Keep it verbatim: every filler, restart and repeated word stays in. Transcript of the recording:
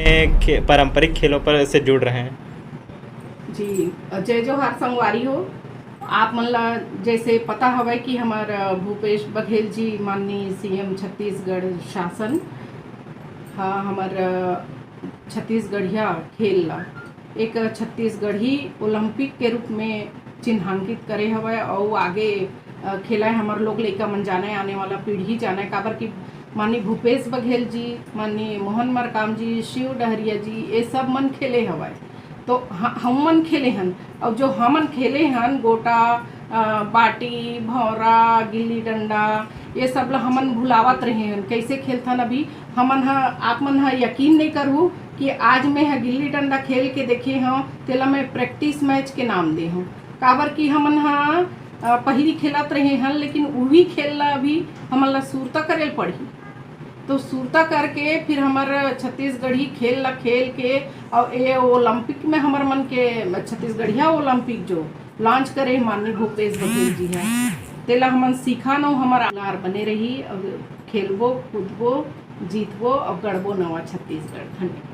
खे-, पारंपरिक खेलों पर से जुड़ रहे हैं। जी, जय जोहार संगवारी हो। आप मन ला जैसे पता हवय कि हमर, अ, भूपेश बघेल जी, माननीय सीएम छत्तीसगढ़ शासन, ह हमर, अ, छत्तीसगढ़िया खेल ला एक छत्तीसगढ़ी ओलंपिक के रूप में चिन्हांकित करे हवय, अउ आगे, अ, खेलय हमर लोग लइका मन जानय, आने वाला पीढ़ी जानय, काबर कि माननीय भूपेश बघेल जी, माननीय मोहन मरकाम जी, शिव डहरिया जी, ये सब मन खेले हवय। तो ह-, हमन खेले हन, अउ जो हमन खेले हन, गोटा, अ, बाटी, भौरा, गिल्ली डंडा, ये सब ला हमन भुलावत रहे हन। कैसे खेलथन अभी हमन ह, आप मन ह यकीन नहीं करहू कि आज मैं ह गिल्ली डंडा खेल के देखे हव, तेला मैं प्रैक्टिस मैच के नाम दे हव। काबर कि हमन ह, अ, पहिली खेलत रहे हन, लेकिन उही खेल ला अभी हमन ला सुरता करे ल पड़ही। तो सुरता करके फिर हमर छत्तीसगढ़ी खेल ला खेल के, और ये ओलंपिक में हमर मन के छत्तीसगढ़िया ओलंपिक जो लॉन्च करे माननीय भूपेश बघेल जी ह, तेला हमन सीखन, अउ हमर आगार बने रही, और खेलबो, कूदबो, जीतबो और गढ़बो नवा छत्तीसगढ़। धन्यवाद।